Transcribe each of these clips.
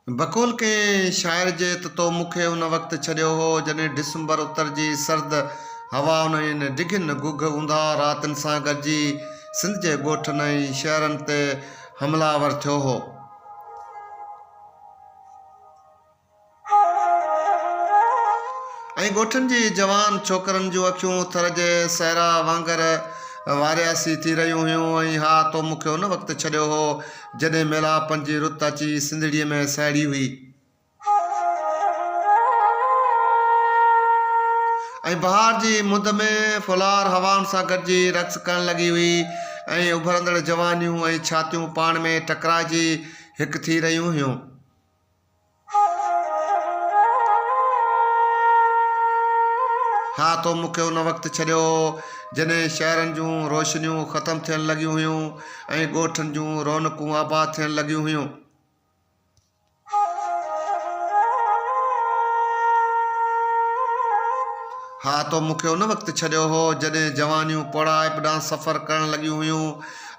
بقول ڪنهن شاعر جي ته تو مون کي ان وقت ڇڏيو هو، جڏهن ڊسمبر اتر جي سرد هوا انهن ڊگهين گهگهه اونداهه راتين سان گڏجي سنڌ جي ڳوٺن ۽ شهرن تي حمله آور ٿيو هو. ۽ ڳوٺن جي جوان ڇوڪرن جون اکيون ٿر جي صحرا وانگر وارياسي ٿي رهيون هيون ۽ ها تو مون کي ان وقت ڇڏيو هو جڏهن ميلاپن جي رت اچي سنڌڙيء ۾ سهڙي هئي. ۽ بهار جي مند ۾ ڦلهار هوائن سان گڏجي رقص ڪرڻ لڳي هئي ۽ اڀرندڙ جوانيون ۽ ڇاتيون پاڻ ۾ ٽڪرائجي هڪ ٿي رهيون هيون. ها، تو مون کي ان وقت ڇڏيو هو، جڏهن شهرن جون روشنيون ختم ٿيڻ لڳيون هيون ۽ ڳوٺن جون رونقون آباد ٿيڻ لڳيون هيون. ها، تو مون کي ان وقت ڇڏيو هو، جڏهن جوانيون پوڙهائپ ڏانهن سفر ڪرڻ لڳيون هيون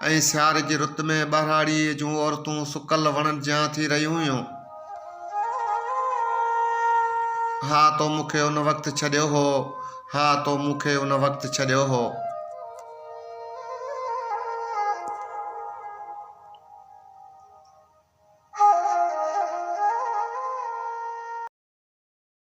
۽ سياري جي رت ۾ ٻهراڙيء جون عورتون سڪل وڻن جيان ٿي رهيون هيون. ها، تو مون کي ان وقت ڇڏيو هو. ها، تو مون کي ان وقت ڇڏيو هو.